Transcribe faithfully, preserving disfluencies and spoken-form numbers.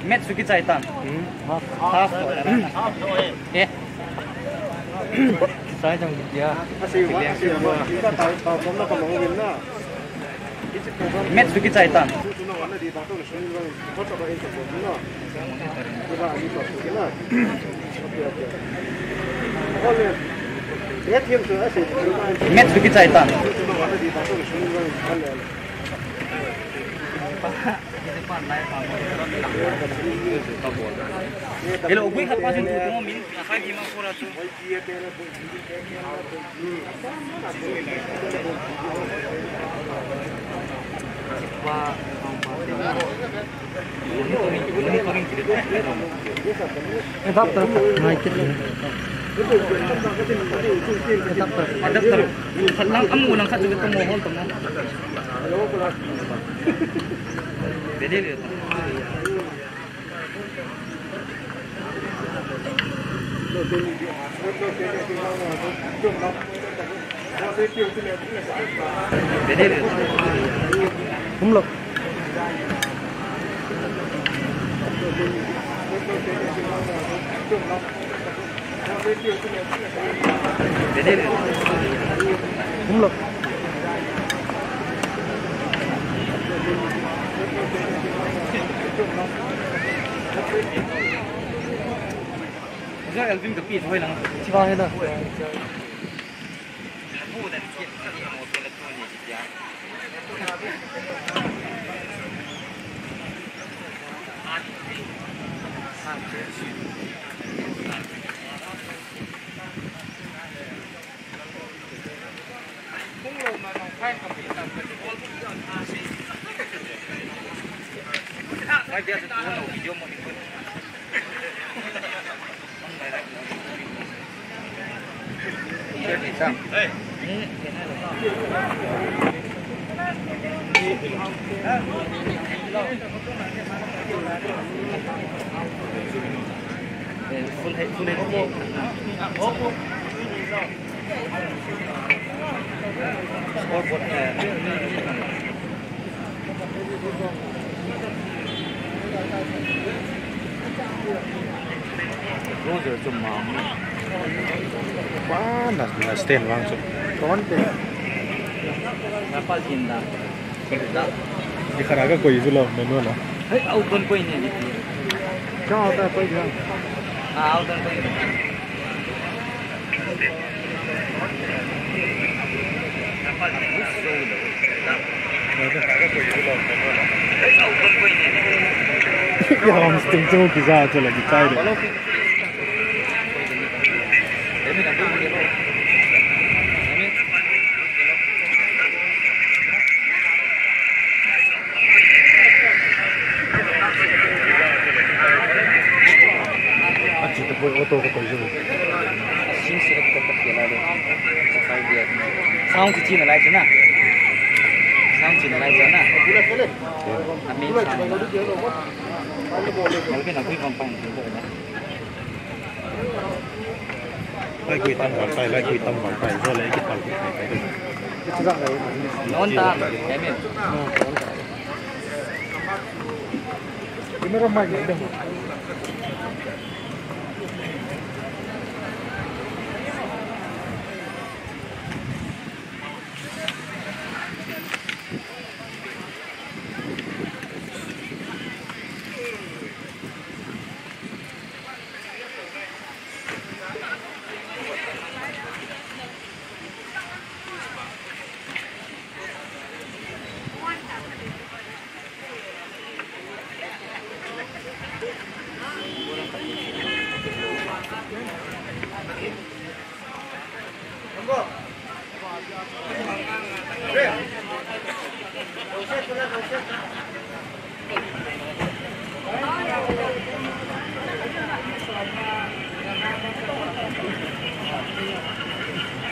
Met suki chai tan. Half to. Eh. Sai jong dia. Met suki chai tan. Met suki chai tan. Hello, gui khat pa sin tu tu min, a khai di ma ko ra tu. Alvin ka pi thoi lang. Chiba he na. Roger chu ma. Pa na, na stand vang chu. Kon te. Na pa jin da. Di khara ka koi ju lo, me no na. Hey, au ton koi ne di. Cha ta koi ja. Ah, au ton koi ne. Ya, hom sting chu kija chu la kichai de. Achi ta poi auto ko koi jong. Sing select ko ka kela le. Sa five dia. Sound chi na lai chi na. Sound chi na lai chi na. Amin sound. Melvin na kui bang bang. Lai kui tam bang tai, lai kui tam bang tai. Jo le ki tam. Non ta. Amin. Ini ramai ni.